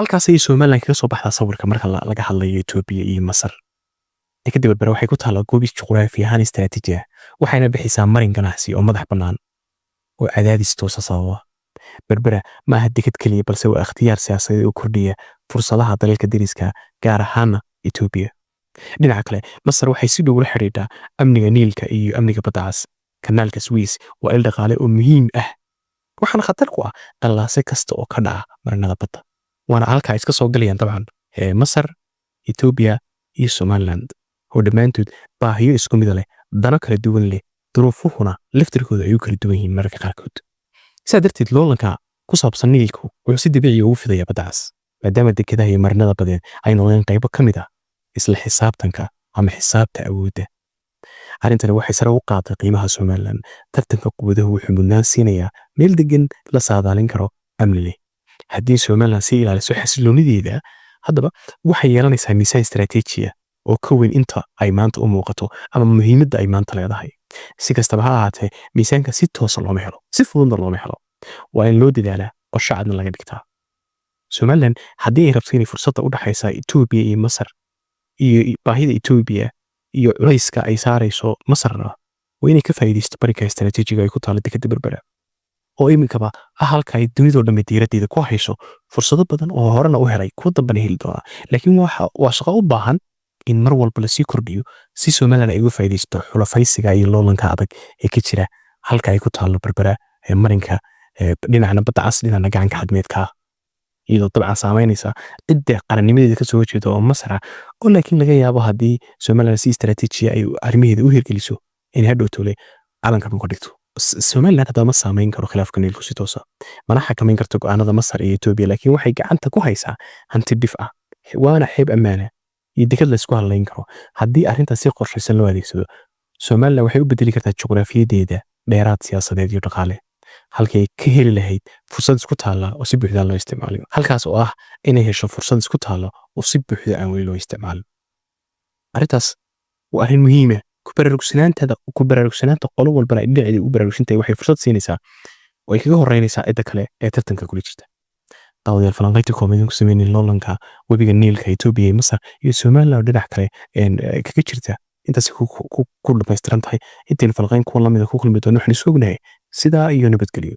Halkaas ayay Somaliland kaga soo baxdaa sawirka marka laga hadlayo Etoobiya iyo Masar. Dekadda Berbera waxay ku taallaa goob juqraafi ahaan istaraatiiji ah, waxayna bixisaa marin ganacsi oo madax bannaan oo cadaadis toosa sababa. Berbera ma aha dekad keliya, balse waa ikhtiyaar siyaasadeed oo kordhiya fursadaha dalalka deriska, gaar ahaana Etoobiya. Dhinaca kale, Masar waxay si dhow ula xidhiidhaa amniga Niilka iyo amniga Badda Cas. Kanaalka Suez waa il dhaqaale oo muhiim ah, waxaana khatar ku ah qallaase kasta oo ka dhaca marinada badda, waana halka ay iska soo galayaan dabcan Masar, Etoobiya iyo Somaliland oo dhammaantood baahiyo isku mida leh, dano kala duwan leh, duruufuhuna laftirkooda ay u kala duwan yihiin mararka qaarkood. Sidaa darteed, loolanka ku saabsan Niilku wuxuu si dabiici ugu fidayaa Badda Cas, maadaama dekedaha iyo marinada badeed ay noqdeen qaybo ka mid ah isla xisaabtanka ama xisaabta awoodda. Arrintani waxay sare u qaaday qiimaha Somaliland. Tartanka quwadahu wuxuu mudnaan siinayaa meel degan, la saadaalin karo, amni leh. Haddii Somaliland sii ilaaliso xasiloonideeda, haddaba waxay yeelanaysaa miisaan istaraatiiji ah oo ka weyn inta ay maanta u muuqato ama muhiimadda ay maanta leedahay. Si kastaba ha ahaatee, miisaanka si toosa looma helo, si fududna looma helo. Waa in loo dadaalaa, qorshe cadna laga dhigtaa. Somaliland haddii ay rabto inay fursadda u dhaxaysa Etoobiya iyo Masar iyo baahida Etoobiya iyo culayska ay saarayso Masarna, waa inay ka faa'iidaysto barinka istaraatiijiga ay ku taalo dekadda Berbera, oo iminkaba ah halka ay dunidoo dhammi diiraddeeda ku hayso, fursado badan oo horena u helay, kuwa dambena heli doona. Laakiin waa shaqo u baahan in mar walba lasii kordhiyo si Somaliland ay uga faa'iidaysto xulafaysiga iyo loolanka adag ee ka jira halka ay ku taallo Berbera ee marinka dhinacna Badda Cas, dhinacna Gacanka Cadmeedka ah, iyadoo dabcan saameynaysa cidda qarannimadeeda kasoo horjeeda oo Masar ah, oo laakiin laga yaabo haddii Somaliland si istaraatiiji ay arrimaheeda u hirgeliso in hadhow tole calanka dhulka dhigto. Somaliland haddaba ma saameyn karo khilaafka Niilku si toosa, mana xakameyn karto go'aanada Masar iyo Etoobiya, laakiin waxay gacanta ku haysaa hanti dhif ah, waana xeeb ammaana iyo dekad la isku halayn karo. Haddii arrintaas si qorshaysan loo adeegsado, Somaliland waxay u bedeli kartaa juqraafiyadeeda dheeraad siyaasadeed iyo dhaqaale, halkii ay ka heli lahayd fursad isku taalla oo si buuxda aan loo isticmaalin, halkaas oo ah inay hesho fursad isku taalla oo si buuxda aan weli loo isticmaalin. Arrintaas waa arrin muhiima. Ku baraarugsanaanta qolo walbana ay dhinaceeda u baraarugsantahay waxay fursad siinaysaa oo ay kaga horeynaysaa cidda kale ee tartanka kula jirta. Daawadayaal, falanqaynta kooban ku sameynay loolanka webiga Niilka, Etoobiya iyo Masar iyo Somaliland oo dhinac kale kaga jirta, intaas ku dhamaystiran tahay. Intaynu falanqayn kuwan lamida ku kulmi doono, waxaan isu ognahay sidaa iyo nabadgelyo.